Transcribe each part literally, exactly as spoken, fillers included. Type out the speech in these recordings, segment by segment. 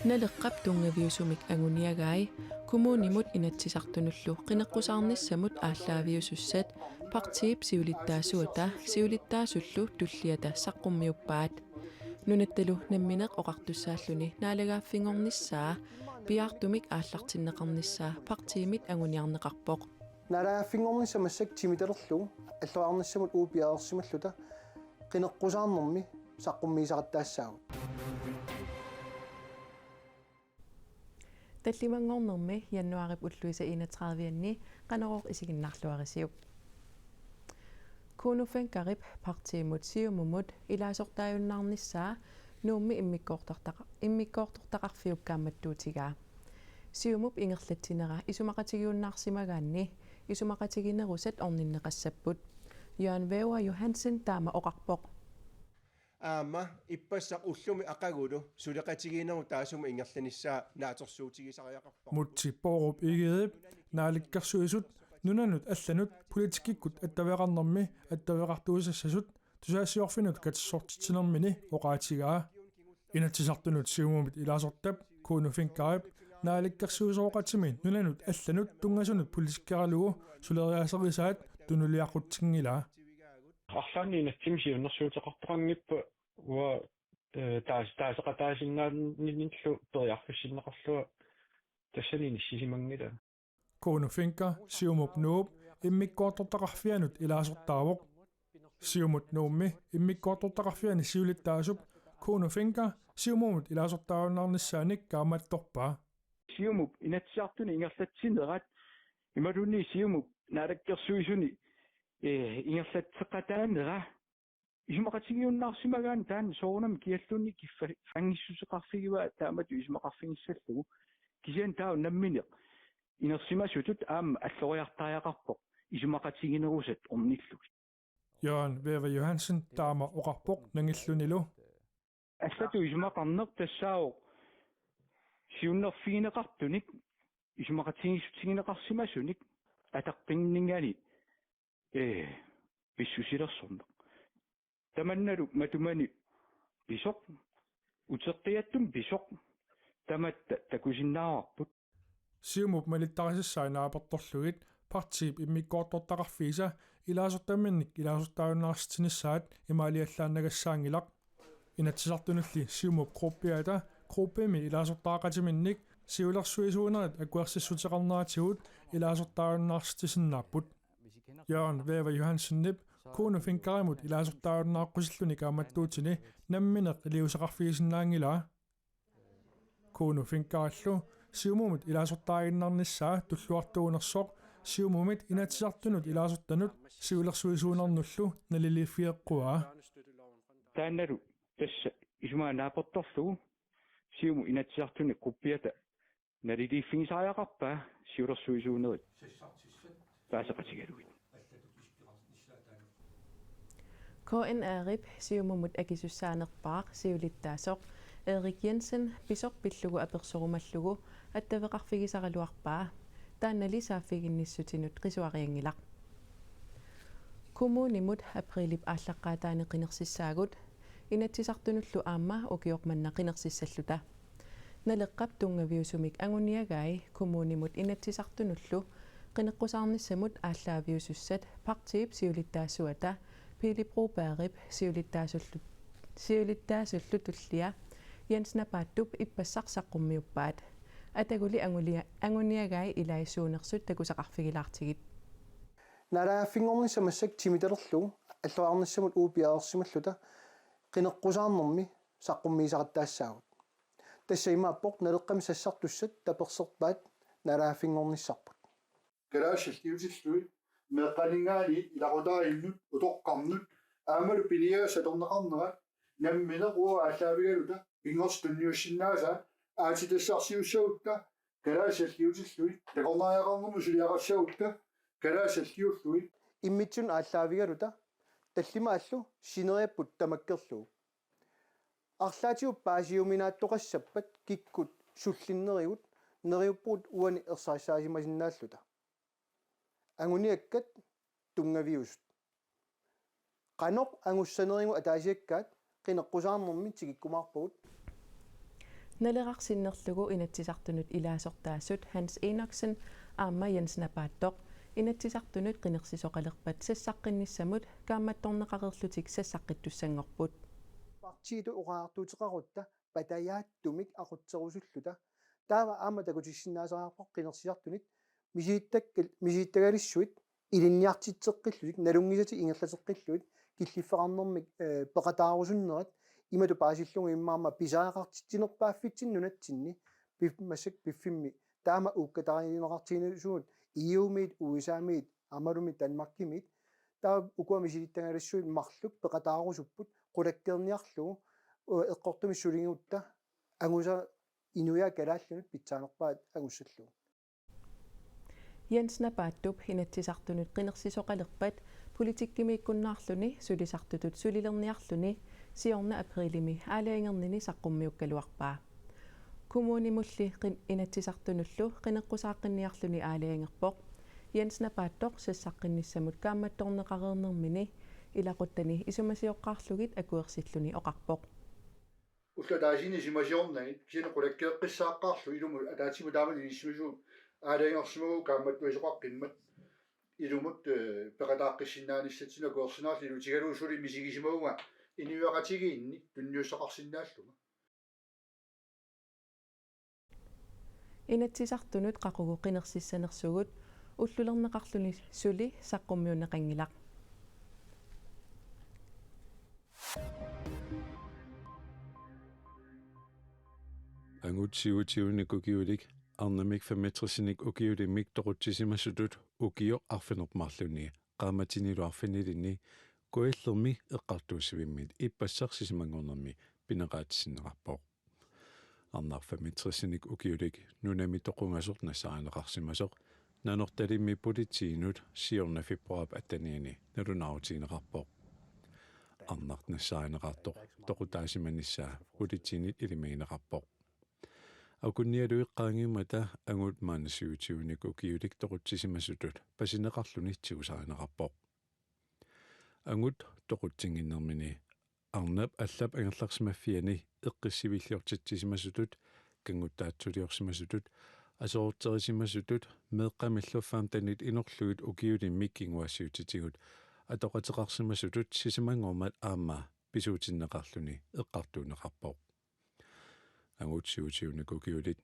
Naleqqap tunngaviusumik anguniagai, kommunimut Inatsisartunullu qineqqusaarnissamut aallaaviusussat, partiip siulittaasuata siulittaasullu tulliata saqqummiuppaat. Nunattalu nammineq oqartussaalluni naalagaaffinngornissaa piaartumik aallartinneqarnissaa partiimit anguniarneqarpoq. Naalagaaffinngornissaq massakkut timitalerlugu alloriarnissamut uagut piareersimalluta qineqqusaarnermi saqqummiisaqattaassaagut. Tallimanngornermi januaarip ulluisa enogtredive-anni Qanorooq isiginnaarluarisiuk. Kuno Fencker-ip partiimut Siumumut ilaasortaajunnaarnissaa Nuummi immikkoortortaqa-, immikkoortortaqarfiup kaammattuutigaa. Siumup ingerlatsinera isumaqatigiunnaarsimagaanni isumaqatiginerusat orninneqassapput. Jørgen Wæver Johansen taama oqarpoq. Aamma ippassaq ullumi aqagulu suleqatigiinnerup taassuma ingerlanissaa naatsorsuutigisariaqarparput. Múte Bourup Egedep Naalakkersuisut nunanut allanut politikkikkut attaveqarnermi attaveqartuusassasut tusagassiorfinnut katersortitsinermini oqaatigaa. Inatsisartunut Siumumit ilaasortap Kuno Fencker-ip naalakkersuisooqatimi nunanut allanut tunngasunut politikkeralugu suleriaaserisaat tunuliaqutsinngilaa. Arlaanni inatsimmi siunnersuuteqartoqanngippat uanga, eh, taas-, taaseqataasinnaanillu periarfissinneqarlunga tassani inissisimanngilanga. Kuno Fencker Siumup Nuup immikkoortortaqarfianut ilaasortaavoq. Siumut Nuummi immikkoortortaqarfiani siulittaasup Kuno Fencker Siumumut ilaasortaajunnaarnissaanik kaammattorpaa. Siumup Inatsisartuni ingerlatsinerat imaluunniit Siumup Naalakkersuisuni, eh, ingerlatseqataanera isumaqatigiunnaarsimagaanni taanna soorunami kialluunniit kiffa-, kiffaanngissuseqarfigivaat taamatut isumaqarfigissallugu. Kisianni taava nammineq inersimasutut aamma alloriartariaqarpoq isumaqatiginerusat ornillugit. Jørgen Wæver Johansen taama oqarpoq nangillunilu. Allatut isumaqarneq tassaavoq siunnerfigineqartunik isumaqatigiissutigineqarsimasunik ataqqinninngani, ee, pissusilersorneq. Tamannalu matumani pisoq, uteqqiattumi pisoq, tamatta takusinnaavarput. Siumup malittarisassai naapertorlugit partiip immikkoortortaqarfiisa ilaasortaminnik ilaasortaajunnaarsitinissaat imaaliallaannagassaanngilaq. Inatsisartunulli Siumup gruppiata gruppimi ilaasortaqatiminnik siulersuisuunerit akuersissuteqarneratigut ilaasortaajunnaarsitisinnaapput. Jørgen Wæver Johansenip Kuno Fenckerimut ilaasortaajunnaaqqusilluni kaammattuutini nammineq iliuuseqarfigisinnaanngilaa. Kuno Fenckerillu Siumumit ilaasortaaginnarnissaa tulluartuunersoq Siumumit Inatsisartunut ilaasortanut siulersuisuunernullu naliliiffigeqquaa. Taannalu tassa isumaga naapertorlugu Siumup Inatsisartuni gruppiata naliliiffigisariaqarpaa siulersuisuunerit taaseqatigalugit. K N R-ip Siumumut akisussaanerpaaq siulittaasoq Erik Jensen pisoq pillugu apersorumallugu attaveqarfigisaraluarpaa, taannali saaffiginnissutinut qisuarianngilaq. Kommunimut aprilip aallaqqaataani qinersissaagut, Inatsisartunullu aamma ukioq manna qinersissalluta. Naleqqap tunngaviusumik anguniagai kommunimut Inatsisartunullu qineqqusaarnissamut aallaaviusussat partiip siulittaasuata Pele Brobergip siulittaasullu, siulittaasullu tullia Jens Napaattup ippassaq saqqummiuppaat. Ataguli angulia-, anguniagai ilai suunersut takusaqarfigilaartigit. Naalagaaffinngornissaq massakkut timitalerlugu alloriarnissamut uagut piareersimalluta qineqqusaarnermi saqqummiisaqattaassaagut. Tassa imaappoq Naleqqami sassartussat taperserpaat naalagaaffinngornissarput. Kalaallit salliutillugit meeqqaninngaanniit ilaqutariinnut utoqqarnut aammalu piniagassat atorneqarnerat nammineq uagut aallaavigaluta pinngortitaq tunniussinnaasaat aatsitassarsiussagutta kalaallit salliutillugit takornariaqarnermut suliaqassagutta kalaallit salliullugit immitsinnut aallaavigaluta tallimaallu sineriapput tamakkerlugu. Arlaatigut paasiuminaattoqassappat kikkut sullinnerigut neriuppugut uani ersarissaasimasinnaalluta. Anguniakkat tunngaviusut. Qanoq angussanerigut ataasiakkaat qineqqusaarnermi tikikkumaarpagut. Naleraq sinnerlugu Inatsisartunut ilaasortaasut Hans Enoksen aamma Jens Napaattoq Inatsisartunut qinersisoqalerpat sassaqqinnissamut kaammattorneqareerlutik sassaqqittussanngorput. Partiitut oqariartuuteqarutta patajaatsumik aqutserusulluta. Taava aamma takutissinnaasariaqarpoq qinersisartunit misilittakkal-, misilittagalissuit ilinniartitseqqillutik, nalunngisatik ingerlateqqillutik, killiffeqarnermik, eh, peqataarusunnerat, imatut paasillugu immaqa aamma pisariaqartitsinerpaaffitsinni nunatsinni, pif-, massakkut piffimmi, taama uukkatarineqartiginasugut, E U-miit, U S A-miit, aammalumi Danmarkimiit, taava ukua misilittagalissuit marluk peqataarusupput, qulakkeerniarlugu, eh, eqqortumik suligutta, angusa inuiaat kalaallinut pitsaanerpaat angussallugu. Jens Napaattup Inatsisartunut qinersisoqalerpat politikkimiikkunnaarluni sulisartutut sulilerniarluni siorna aprilimi aalajangernini saqqummiukkaluarpaa. Kommunimulli qin-, Inatsisartunullu qineqqusaaqqinniarluni aalajangerpoq. Jens Napaattoq sassaqqinnissamut kaammattorneqareernermini ilaquttani isumasioqqaarlugit akuersilluni oqarpoq. Ullut ataasiinnaq isimasiornagit, kisianni qulakkeeqqissaaqqaarlugu ilumut ataatsimut taama inissisimasugut aalajangersimavugut kaammattuisoqaqqimmat ilumut, eh, peqataaqqissinnaanissatsinnik akuersinnarlugu ilutigalugu suli misigisimavunga inuiaqatigiinni tunniussaqarsinnaallunga. Inatsisartunut qaqugu qinersissanersugut ullulerneqarluni suli saqqummiunneqanngilaq. Angut syvogtyvenik ukiulik arnamik femogtresinik ukiulimmik toqutsisimasutut ukioq arfineq-marlunni qaammatinilu arfinilinni kujallermi eqqartuussivimmit ippassaq sisamanngornermi pineqaatissinneqarpoq. Arnaq femogtresinik ukiulik nunami toqungasoq nassaarineqarsimasoq Nanortalimmi politiinut siorna februaarip attenianni nalunaarutigineqarpoq. Arnaq nassaarineqartoq toqutaasimanissaa politiinit ilimagineqarpoq. Akunnialuit qaangiummata angut maani syvogtyvenik ukiulik toqutsisimasutut pasineqarluni tigusarineqarpoq. Angut toqutsinnginnermini arnap allap angerlarsimaffiani eqqissiviilliortitsisimasutut, kannguttaatsuliorsimasutut, aserorterisimasutut, meeqqamillu femtenit inorlugit ukiulimmik kinguaassiuutitigut atoqateqarsimasutut sisamanngormat aamma pisuutinneqarluni eqqartuunneqarpoq. Angut syvogtyvenik ukiulik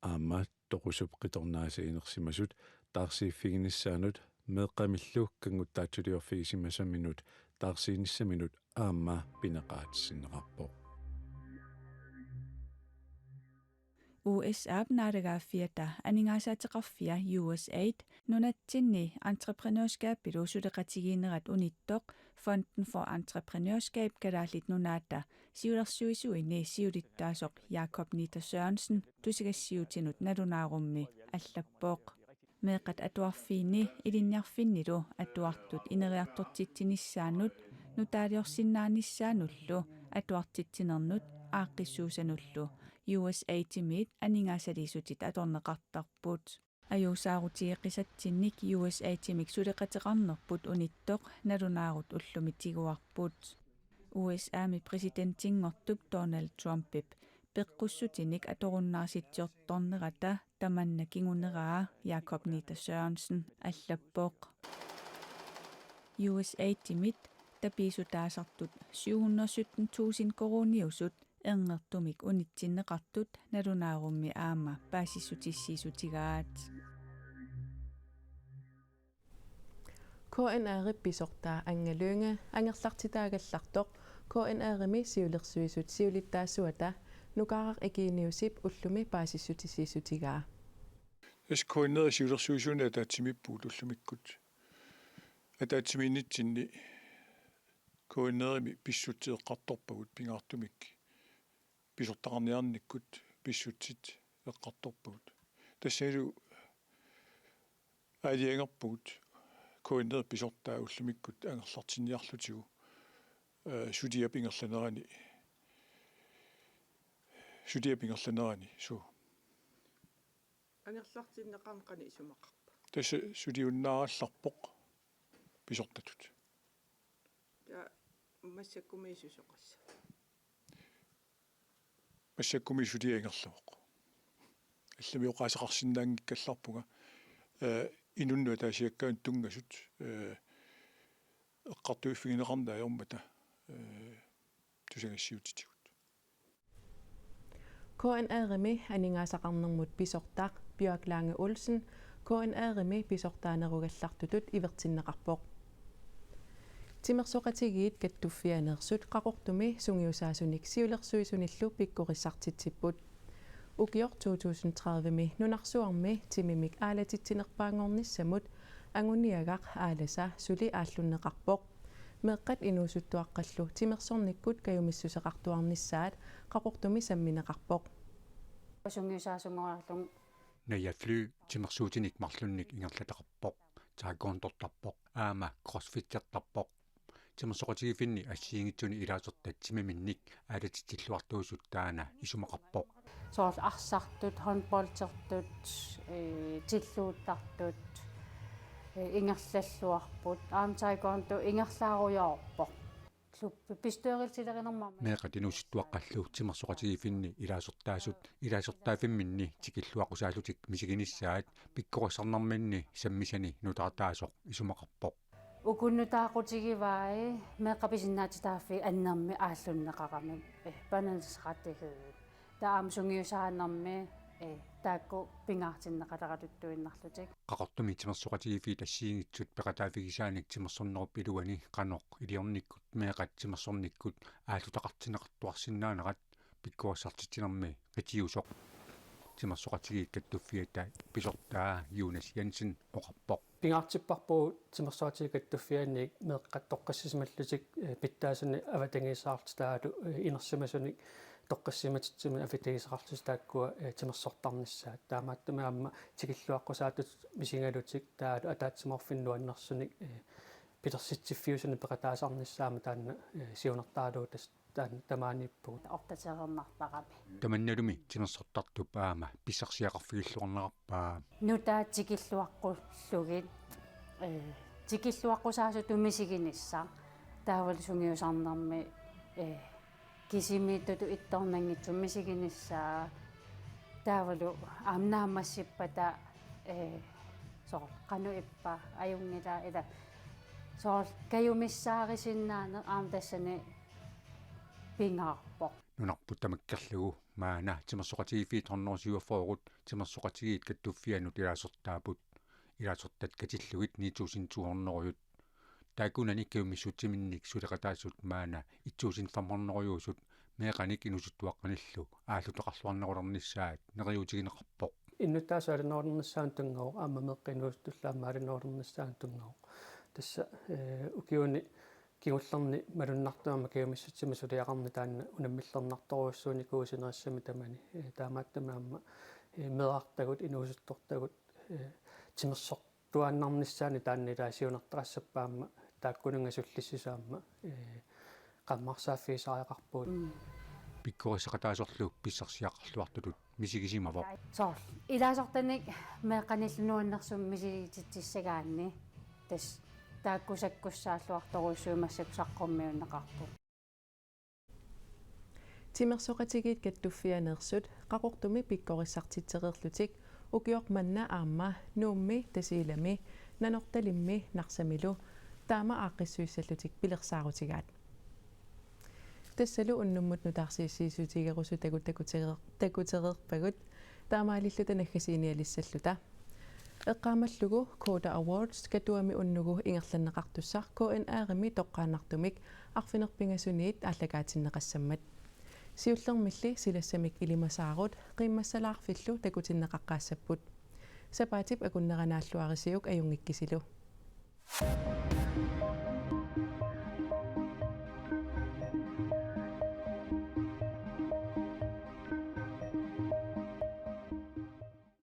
aamma toqusup qitornaasaginersimasut taarsiiffiginissaanut meeqqamillu kannguttaatsuliorfigisimasaminut taarsiinissaminut aamma pineqaatissinneqarpoq. U S A-p naalagaaffiata aningaasaateqarfia U S A I D nunatsinni entreprenørskabilu suleqatigiinnerat unittoq Fonden for Entreprenørskab Kalaallit Nunaata siulersuisuini siulittaasoq Jakob Nitter Sørensen tusagassiuutinut nalunaarummi allappoq. Meeqqat atuarfiini ilinniarfinnilu atuartut ineriartortitsinissaannut nutaaliorsinnaanissaannullu atuartitsinernut aaqqissuussanullu U S A I D-imiit aningaasaliissutit atorneqartarput. Ajuusaarutigeqisatsinnik U S A I D-imik suleqateqarnerput unittoq nalunaarut ullumi tiguarput. U S A-mi præsidentinngortup Donald Trumpip peqqussutinik atorunnaarsitsiortornerata tamanna kinguneraa Jakob Nitter Sørensen allappoq. U S A I D-imit tapiissutaasartut syv hundrede sytten tusind koruuniusut erngertumik unitsinneqartut nalunaarummi aamma paasissutissiissutigaat. K N R-ip pisortaa Anga Lynge angerlartitaagallartoq K N R-imi siulersuisut siulittaasuata Nukaaraq Eugeniusip ullumi paasissutissiissutigaa. Tassa K N R-ip siulersuisuuneq ataatsimiippugut ullumikkut. Ataatsimiinnitsinni K N R-imi pissutsit eqqartorpagut pingaartumik pisortaqarniarnikkut pissutsit eqqartorpagut. Tassanilu aalajangerpugut K N R-ip pisortaa ullumikkut angerlartinniarlutigu, eh, suliap ingerlanerani, suliap ingerlanerani, suu. Angerlartinneqarneq qanoq isumaqarpa? Tassa suliunnaarallarpoq pisortatut. Taava massakkumiit susoqassava? Massakkumi suliaq ingerlavoq. Allamik oqaaseqarsinnaanngikkallarpunga, eh, inunnut ataasiakkaanut tunngasut, eh, eqqartuiffigineqarneq ajormata, eh, tusagassiuutitigut. K N R-imi aningaasaqarnermut pisortaq Bjørk Lange Olsen K N R-imi pisortaanerugallartutut ivertinneqarpoq. Timersoqatigiit Kattuffianeersut Qaqortumi sungiusaasunik siulersuisunillu pikkorissartitsipput. Ukioq to tusind tredive-mi nunarsuarmi timimik aalatitsinerpaanngornissamut anguniagaq Aalasa suli aallunneqarpoq. Meeqqat inuusuttuaqqallu timersornikkut kajumissuseqartuarnissaat Qaqortumi sammineqarpoq. Sungiusaasunngorlunga. Naja Fly timersuutinik marlunnik ingerlataqarpoq, taekwondortarpoq aamma crossfittertarpoq. Timersoqatigiiffinni assigiinngitsuni ilaasortat timiminnik aalatitsilluartuusut taanna isumaqarpoq. Soorlu arsartut, håndboldertut, eh, tilluuttartut, eh, ingerlalluarput, aamma taekwondo ingerlaarujoorpoq. Klubbi bestyrelsilerinermut aamma. Meeqqat inuusuttuaqqallu timersoqatigiiffinni ilaasortaasut ilaasortaaffimminni tikilluaqqusaallutik misiginissaat pikkorissarnerminni sammisani nutaartaasoq isumaqarpoq. Uku nutaaqutigivai meeqqat pisinnaatitaaffii annermik aallunneqaramik, eh, børnenes rettighed. Taava aamma sungiusaanermi, eh, taakku pingaartinneqaleratuttuinnarlutik. Qaqortumi timersoqatigiiffiit assigiinngitsut peqataaffigisaanik timersornerup iluani qanoq iliornikkut meeqqat timersornikkut aallutaqartinneqartuarsinnaanerat pikkorissartitsinermi qitiusoq. Timersoqatigiit Kattuffiata pisortaa Jonas Jensen oqarpoq. Pingaartipparput Timersoqatigiit Kattuffianni meeqqat toqqissisimallutik, eh, pitsaasunik avatangiiseqartitaalu, eh, inersimasunik toqqissisimatitsinnik avatangiiseqartitaalu taakkua, eh, timersortarnissaat. Taamaattumik aamma tikilluaqqusaatitut misigalutik taavalu ataatsimoorfinni nuannersunik, eh, pilersitsiffiusunik peqataasarnissaat aamma taanna, eh, siunertaralugu tassa taanna tamaaniippugut. Opdatererneqarami. Tamannalumi timersortartup aamma pissarsiaqarfigilluarnerarpaa. Nutaat tikilluaqqullugit, eh, tikilluaqqusaasutut misiginissaq. Taavalu sungiusarnermi, eh, kisimiittutut ittoornanngitsumik misiginissaa. Taavalu aamma naammassippata, eh, soorlu qanoq ippa, ajunngilaq ila. Soorlu kajumissaarisinnaaneq aamma tassani pingaarpoq. Nunarput tamakkerlugu maanna timersoqatigiiffiit hundrede syvogfyrre-rut Timersoqatigiit Kattuffiannut ilaasortaapput. Ilaasortat katillugit ni tusind to hundrede-rujut. Taakkunani kajumissutsiminnik suleqataasut maanna et tusind fem hundrede-rujuusut meeqqanik inuusuttuaqqanillu aallutaqarluarnerulernissaat neriuutigineqarpoq. Innuttaasut aalanerulernissaannut tunngavoq, aamma meeqqat inuusuttullu aamma aalanerulernissaannut tunngavoq. Tassa, eh, ukiuni kingullerni malunnartumik aamma kajumissutsimik suliaqarneq taanna unammillernartorujussuunikuuvoq sinerissami tamani. Eh, taamaattumik aamma, eh, meerartagut, inuusuttortagut, eh, timersortuaannarnissaannik taanna ilaa siunertaqassappat aamma taakkununnga sullissisut aamma, eh, qammarsaaffigisariaqarpugut. Mm. Pikkorissaqataasorlu pissarsiaqarluartutut misigisimavoq. Soorlu ilaasortanik meeqqanillu nuannersumik misigititsissagaanni tassa taakku sakkussaalluartorujussuit massakkut saqqummiunneqarput. Timersoqatigiit Kattuffianeersut Qaqortumi pikkorissartitsereerlutik ukioq manna aamma Nuummi, Tasiilami, Nanortalimmi, Narsamilu taama aaqqissuissallutik pilersaarutigaat. Tassalu unnummut nutaarsiassiissutigerusutagut takutereer-, takutereerpagut, taamaalilluta naggasiinialissalluta. Eqqaamallugu Koda Awards Katuami unnugu ingerlanneqartussaq K N R-imi toqqaannartumik arfineq-pingasuniit aallakaatinneqassammat. Siullermilli silassamik ilimasaarut qiimmassalaarfillu takutinneqaqqaassapput. Sapaatip akunnera naalluarisiuk ajunngikkisilu.